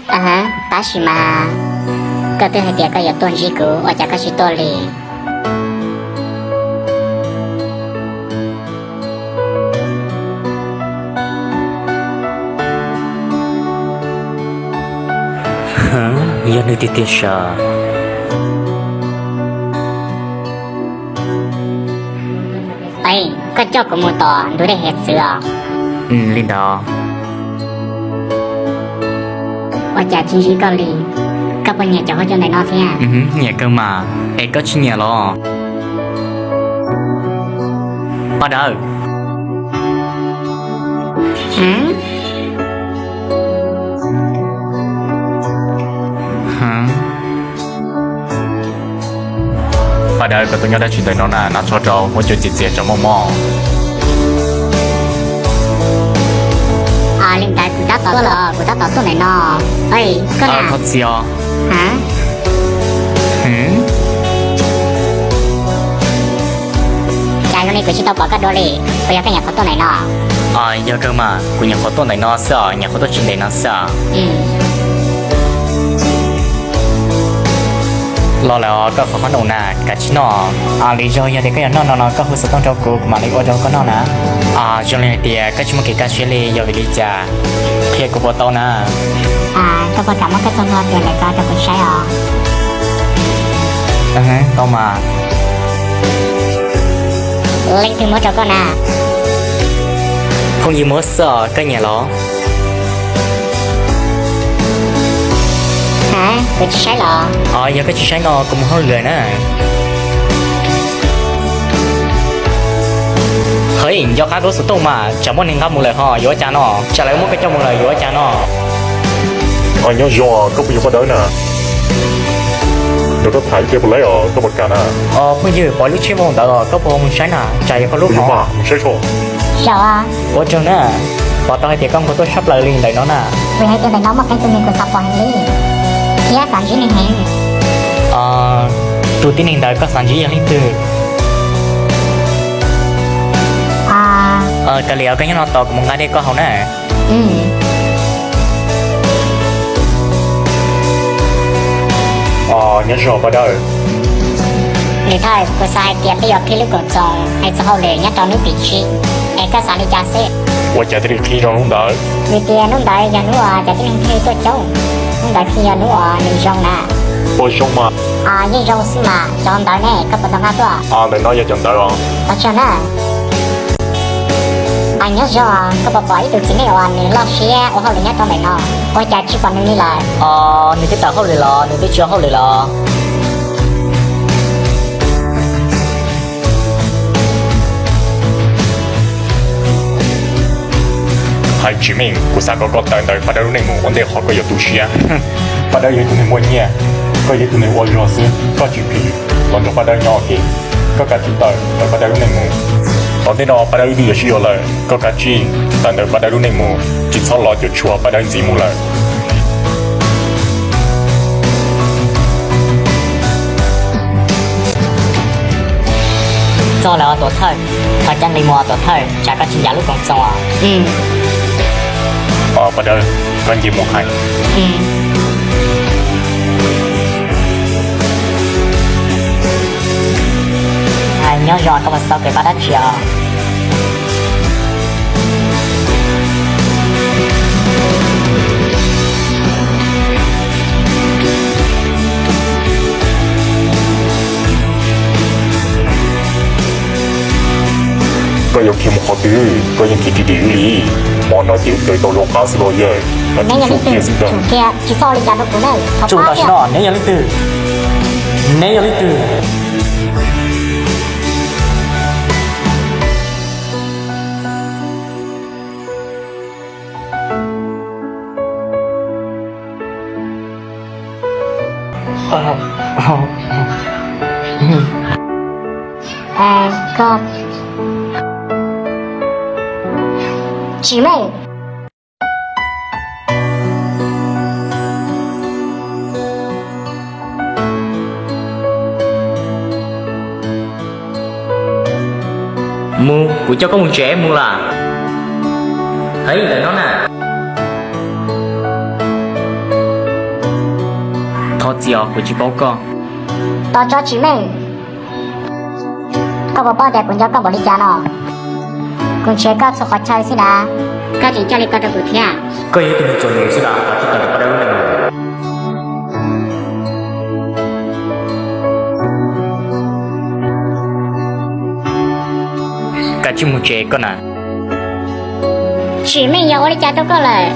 Tab sis mas koj twb hais tias koj yuav tuaj ntsib kuv, ua cas koj tsis tuaj li? Yog nws tiag tiag sav. Koj coj kuv mus tom ntug dej hiav txwv os. Li ntawd. Ua cas tsis ntsib koj li? Koj puas nyiam cov huab cua ntawm no thiab? Nyiam kawg mas, es koj tsis nyiam los? Paj Dawb. Paj Dawb, koj tuaj nyob dab tsi ntawm no na, hnav tsho rau huab cua txias txias tsaus moj moj. Li ntawd kuv tab tom tuaj los, kuv tab tom tuaj ntawm no. Koj na, thov txim os. Cas zoo li kuv tsis tau pom koj dua li, puas yog koj nyuam qhuav tuaj ntawm no? Yog kawg mas, kuv nyuam qhuav tuaj ntawm no xwb os, nyuam qhuav tuaj tsis ntev no xwb os. Los lawm os, koj qhov qhob noom na, kav tsij noj. Lwm zaug yog tias koj yuav noj no no koj hu xov tooj rau kuv, kuv mam li ua rau koj noj na. Zoo li hais tias koj tsis muaj kev kaj siab li, yog vim li cas? Qhia kuv puas tau na? Koj puas kam muab koj txoj hlua tias ntawm ko rau kuv saib os? Tau mas. Leej twg muab rau koj na? Phooj ywg muab xwb os, koj nyiam los? Kuv tsis saib los. Yog koj tsis saib no kuv mus hauj lwm na. Hej, nco qab duab xov tooj mas, tsam muaj neeg nqa mus lawm ho yuav ua cas no? Tsam lawv muab koj coj mus lawm yuav ua cas no? Nyob zoo, koj puas yog Paj Dawb na? Yog koj tham ib pliag puas laib os, koj puas kam na? Phooj ywg, pom lub tsheb vauv ntawd koj puas mus saib na, tsam yog koj lub hov. Zaum. Ua tsaug na, pom tau hais tias koj nquag tuaj sab plaws li ntawm no na. Vim hais tias ntawm no muaj qee tus neeg kuv xav pom heev li thiab xav ntsib nws heev. Tus tib neeg ntawd koj xav ntsib yog leej twg? Kav liam, koj nyob no tos kuv mus nqa dej koj haus na. Nyob zoo Paj Dawb. Niam thawj, kuv xav hais tias peb yuav qhib lub koom txoos hais txog hauj lwm nyob rau hnub tim tsib, es koj xav li cas xwb? Ua cas thiaj li qhib zoo hnub ntawd? Vim tias hnub ntawd yog hnub uas cov tib neeg thiaj li tuaj coob, hnub ntawd thiaj yog hnub uas nws zoo na. Ua zoo mas. Yeej zoo xwb mas, cov ntawd ne koj puas tau nqa tuaj? Ntawm no yog cov ntawd os. Ua tsaug na. Nyob zoo, koj puas pom ib tug txiv neej uas nws loj siab ua hauj lwm nyob rau ntawm no? Ua cas tsis pom nws li lawm? Nws twb tawm hauj lwm los, nws twb tsis ua hauj lwm los. Hais tsis meej, kuv xav kom koj tawm ntawm Paj Dawb lub neej mus ua ntej qhov koj yuav tu siab. Paj Dawb yog ib tug neeg muaj nyiaj, koj yog ib tug neeg ua zog xwb, koj tsis phim los nrog Paj Dawb nyob ua ke. Koj kav tsij tawm ntawm Paj Dawb lub neej mus. Tom ntej no Paj Dawb wb twb yuav sib yuav lawm, koj kav tsij tawm ntawm Paj Dawb lub neej mus, tsis txhob los cuam tshuam Paj Dawb ntxiv mus lawm. Txog lawm os tuam thawj, thov caw nqis mus os tuam thawj, tsam koj tsis ncav lub koom txoos os. Paj Dawb, koj nce mus hais. Nyob zoo, koj puas tau kev pab dab tsi os? Koj yuav khiav mus qhov twg, koj yeej khiav dim dim wb li. Hmo no ces wb kawm tau zoo qab xwb los yawg. Koj tsis tsum khiav xwb ntag. Tsum tam sim no neb yog leej twg? Neb yog leej twg? Koj tsis meej. Mus, kuv coj koj mus tsev mus lawm. Hej, ntawm no na. Txiv os, kuv tsis paub koj. Tos tso Tsim Meej, koj puas paub tias kuv nco koj npaum li cas no? Kuv nrhiav koj txhua qhov chaw xwb na. Koj tseem coj li ko rau kuv thiab. Koj yog ib tug neeg txom nyem xwb na, qhov tsis tau rau poj dab lub neej. Kav tsij mus tsev koj na. Tsim Meej yog ua li cas rau koj lawm?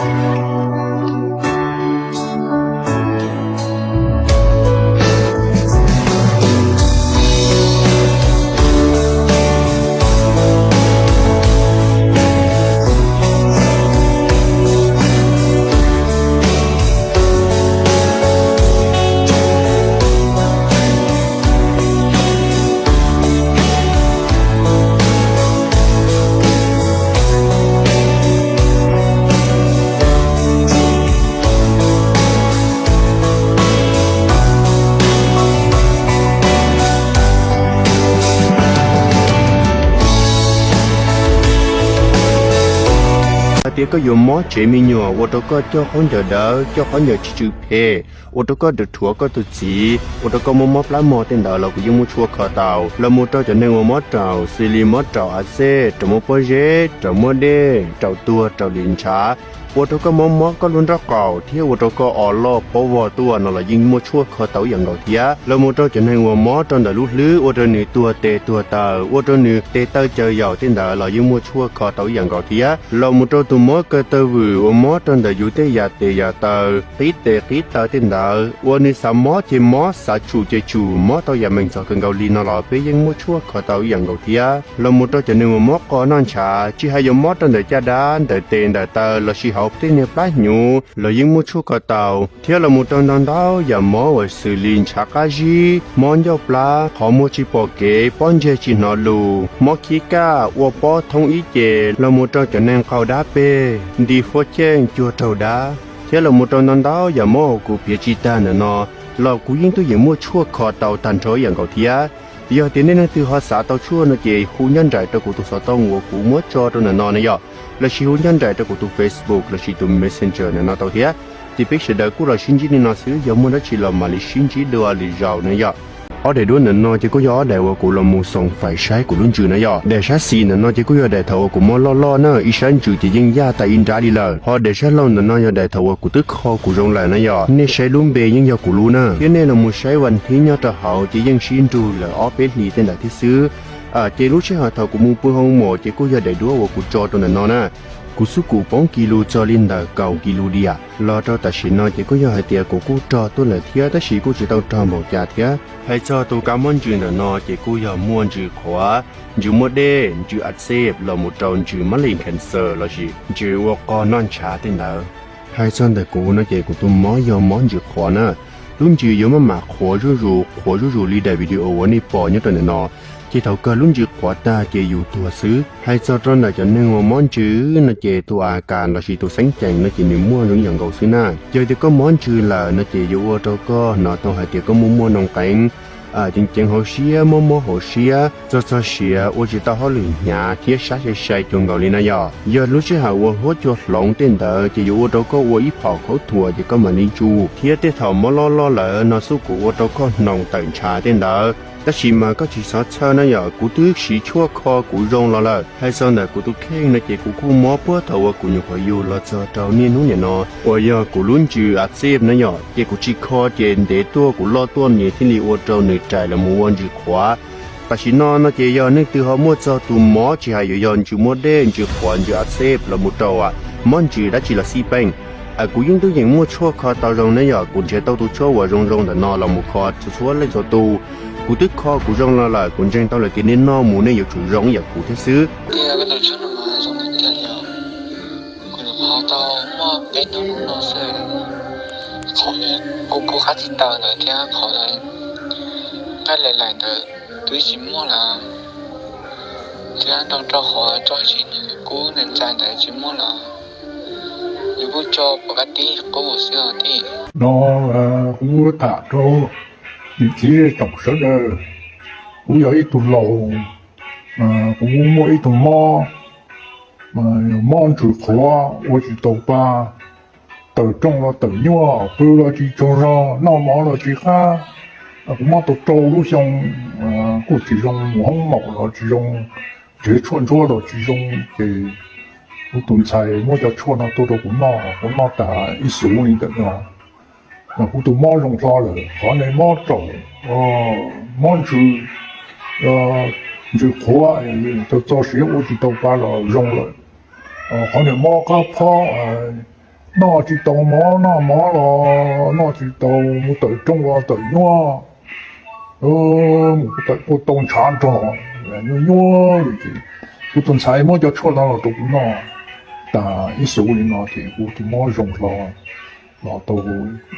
Hais tias koj yuav mob tsev me nyuam, ua rau koj coj khaub ncaws dawb, coj khaub ncaws tsis tsw phem, ua rau koj rhuav koj tus txiv, ua rau koj mob mob plab mog tej ntawd los kuv yeej muaj tshuaj kho tau. Los mus rau cov neeg uas mob raum xws li mob raum a xej, raum muaj pob zeb, raum muaj dej, raum tuag, raum li ntshav, ua rau koj mob mob koj lub nraub qaum thiab ua rau koj o loj pob vog tuaj no los yeej muaj tshuaj kho tau ib yam nkaus thiab. Los mus rau cov neeg uas mob rau ntawm lub hlwb ua rau nws tuag tes tuag taw, ua rau nws tes taw caws yaum tej ntawd los yeej muaj tshuaj kho tau ib yam nkaus thiab. Los mus rau tus mob kaw taw vwm uas mob rau ntawm yus tej yam tes yam taw, qib tes qib taw tej ntawd, uas nws xav mob ces mob, xav tsum ces tsum, mob tau yam meem txog kawg nkaus li no los peb yeej muaj tshuaj kho tau ib yam nkaus thiab. Los mus rau cov neeg uas mob qo noj ntshav, tsis hais yuav mob rau ntawm caj dab, ntawm tes ntawm taw lossis hauv tej niag plab hnyuv los yeej muaj tshuaj kho tau. Thiab los mus rau ntau ntau yam mob uas xws li ntshav qab zib, mob ncauj plab, qhov muag tsis pom kev, pob ntseg tsis hnov lus, mob khib kaj, ua pob thoob ib ce, los mus rau cov neeg qaug dab peg, nti fuab cheej, cuag raug dab, thiab los mus rau ntau ntau yam mob uas kuv piav tsis tag ntawm no los kuv yeej twb yeem muaj tshuaj kho tau tag nrho ib yam nkaus thiab. Yog tias nej leej twg ho xav tau tshuaj no ces hu nyob nraim rau kuv tus xov tooj uas kuv muab tso rau ntawm no na yom, lossis hu nyob nraim rau kuv tus Facebook lossis tus Messenger ntawm no tau thiab. Ces peb sawv daws kuj los sib ntsib li no xwb, yog muaj dab tsi los mam li sib ntsib dua lwm zaus na yom. Ob daim duab ntawm no ces kuj yog ob daim uas kuv los mus xoom fais saib kuv lub ntsws na yom. Daim sab xis ntawm no ces kuj yog daim thaum uas kuv mob loj loj na, ib sab ntsws ces yeej yaj tas ib nrab li lawm. Ho daim sab laug ntawm no yog daim thaum uas kuv twb kho kuv zoo lawm na yom. Nej saib lub npe yeej yog kuv lub na, thiab nej los mus saib vas thib nyob rau hauv ces yeej sib nrug lawm ob peb hlis tej ntawd thiab xwb. Ces lub sij hawm thaum kuv mus pw hoo mom ces kuj yog daim duab uas kuv tso rau ntawm no na. Kuv xub kum poob kis lus txog li ntawm kaum kis lus diam. Los rau tam sim no ces kuj yog hais tias kuv kuj rog tuaj lawm thiab, tab sis kuj tsis tau rog npaum cas thiab. Hais txog tus kab mob ntsws ntawm no ces kuj yog muaj ntsws qhuav, ntsws muaj dej, ntsws a xej los mus rau ntsws mab li cancer lossis ntsws ua qo noj ntshav tej ntawd. Hais txog ntawm kuv no ces kuv tus mob yog mob ntsws qhuav na. Lub ntsws yuav maj mam qhuav zuj zus, qhuav zuj zus li daim video uas nej pom nyob rau ntawm no. Ces thaum kawg lub ntsws qhuav tag ces yus tuag xwb. Hais txog rau ntawm cov neeg uas mob ntsws no ces tus a kas lossis tus xeeb ceem no ces nws muaj zoo ib yam nkaus xwb na. Yog tias koj mob ntsws lawm no ces yuav ua rau koj hnov tau hais tias koj muaj muaj noo qeev, ceev ceev hauv siab, mob mob hauv siab, txog txog siav, ua tsis tau hauj lwm hnyav thiab sab sai sai cuag nkaus li na yom. Yog lub sij hawm uas huab cua hloov tej ntawd ces yuav ua rau koj ua ib phom khaub thuas ces koj mam li tsuj, thiab tej thaum mob loj loj lawm no xub kum ua rau koj hnoos tawm ntshav tej ntawd. Tab sis mas koj tsis txhob txhawj na yom, kuv twb siv tshuaj kho kuv zoo los lawm. Hais txog ntawm kuv tus kheej no ces kuv kuj mob puag thaum uas kuv nyuam qhuav yug los txog rau niaj hnub niam no uas yog kuv lub ntsws a xej na yom, ces kuv tsis kho ces ntev tuaj kuv loj tuaj nws thiaj li ua rau nws rais los mus ua ntsws qhuav. Tam sim no no ces yog leej twg ho muaj txog tus mob tsis hais yuav yog ntsws muaj dej, ntsws qhuav, ntsws a xej los mus rau mob ntsws dab tsi los xij peem, kuv yeej twb yeem muaj tshuaj kho tau zoo na yom. Kuv nrhiav tau tus tshuaj uas zoo zoo ntawm no los mus kho txhua txhua leej txhua tus. Kuv twb kho kuv zoo los lawm, kuv ntseeg tau lawm tias nej noj mus nej yuav tsum zoo ib yam kuv thiab xwb. Kuv nyuam qhuav tau muaj peb hnub no xwb, qhov kuv kuj qab tsis taw ntawd thiab qhov nqaij laim laim ntawd twb tsis muaj lawm, thiab nroo rau qhov tso tsis kub ntxais ntxais ntawd tsis muaj lawm. Yus kuj tso pom kab tib qub xwb os tij. No kuv tham rau niam txiv tsoom sawv daws, kuv yog ib tug laus, kuv muaj ib tug mob, mob ntsws qhuav ua tsis tau pa, tawm rooj los tawm nyuaj, pw los tsis tsaug zog, noj mov los tsis qab. Kuv mob tau rau lub xyoo, kuj tsis zoo mus hoob maum los tsis zoo, tsev tshuaj ntsuab los tsis zoo, ces kuv tus ntxhais muab cov tshuaj no tuaj rau kuv noj, kuv noj tas ib xuv li ntawm no. Kuv tus mob zoo hlo lawm, qhov no mob raum, mob ntsws, ntsws qhuav, tau txog siav ua tsis tau pa los zoo lawm. Qhov no mob qab phob, noj tsis tau mov, noj mov los noj tsis tau, mus tawm rooj los tawm nyuaj, mus tawm kuj tau ntshav nrog, nyuaj nyuaj li ces kuv tus ntxhais muab cov tshuaj no los rau kuv noj tas ib xuv li no ces kuv tus mob zoo hlo los tau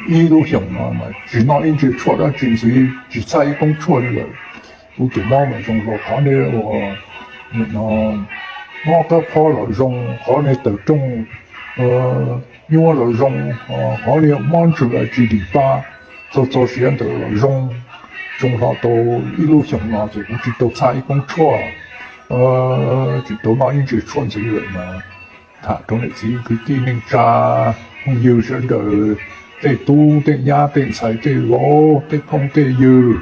ib lub xyoos no mas tsis noj ib ntsis tshuaj dab tsi ntxiv, tsis txhaj ib koob tshuaj li lawm. Kuv tus mob mas zoo hlo, qhov no ua mob qab phob los zoo, qhov no tawm rooj nyuaj los zoo, qhov no mob ntsws tsis dim pa, txog txog siav ntawd los zoo. Zoo hlo tau ib lub xyoos no ces kuv tsis tau txhaj ib koob tshuaj, tsis tau noj ib ntsis tshuaj ntxiv lawm mas tham rau niam txiv kwv tij neej tsa phooj ywg sawv daws, tej tub tej nyab tej ntxhais tej vauv tej phooj tej ywg,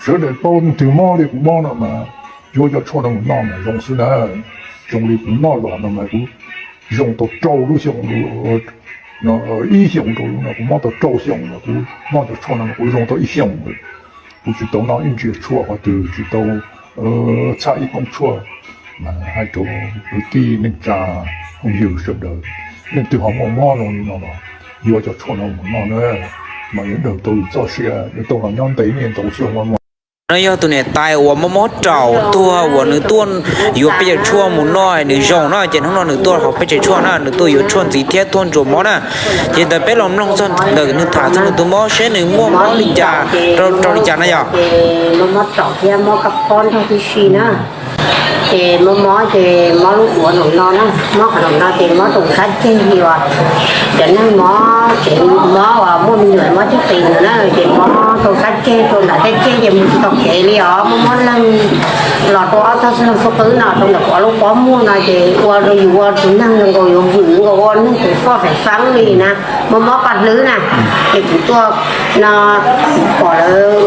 sawv daws paub leej twg mob li kuv mob no mas yuav cov tshuaj no mus noj mas zoo xwb na. Zoo li kuv noj los no mas kuv zoo tau rau lub xyoo, ib xyoos rau lub no kuv mob tau rau xyoo no, kuv noj cov tshuaj no kuv zoo tau ib xyoos lawm. Kuv tsis tau noj ib ntsis tshuaj qhov twg, tsis tau txhaj ib koob tshuaj. Mas hais rau kwv tij neej tsa phooj ywg sawv daws, leej twg ho muaj mob zoo li no los yuav cov tshuaj no mus noj na, mas yuav daws tau yus txoj sia, yuav tau los nyob ntev niaj ntau xyoo mog. No yog tus niam tais uas mob mob raum tuag uas nws tuaj yuav peb cov tshuaj mus noj nws zoo na, ces hnub no nws tuaj hauv peb tsev tshuaj na, nws tuaj yuav tshuaj ntxiv thiab tuaj ntsuas mob na. Ces ntawd peb los mloog txog ntawm nws tham txog nws tus mob seb nws muaj mob li cas, rau li cas na yog. Mob mob raum thiab mob kab pob nrog tib si na. Ces mob mob ces mob lub duav no no na, mob qhov no no ces mob rau sab ceg li uas cov neeg mob, ces mob uas muaj me nyuam mob ceg qis ntawd na, ces mob rau sab ceg, rau nram tej ceg ces mus tsis tau kev li os, mob mob leeg los rau ob tog xub qwb no, rau ntawm kuv ob lub pob muag no ces ua rau yus ua tus neeg zoo nkaus yuav vwm nkaus ua neeg tus foj feem feeb li na, mob mob paj hlwb na. Ces kuv tuaj no, pom lawv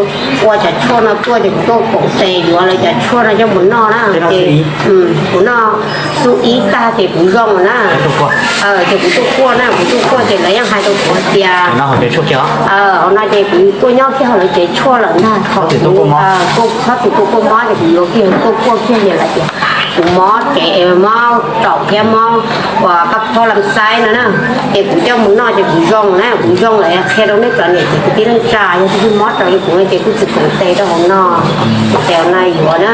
ua cov tshuaj no tuaj ces kuv tuaj koom tes yuav lawv cov tshuaj no coj mus noj na. Ces kuv noj xub ib tag ces kuv zoo na. Ces kuv tuaj kuaj na, kuv tuaj kuaj ces lawv yeej hais rau kuv hais tias, hauv no ces kuv tuaj nyob kiag hauv lawv tsev tshuaj lawm ntag, txhob txwm tuaj kuaj mob ces kuv yuav kiag tuaj kuaj kiag ces lawv tias kuv mob kev, mob raum thiab mob uas kab phob lam xaib no na. Ces kuv coj mus noj ces kuv zoo na, kuv zoo lawm qhia rau nej cov niam txiv kwv tij neej tsa, yog tus twg mob raum li kuv no ces kuj tsis koom tes rau hauv no, ces hauv no yuav na.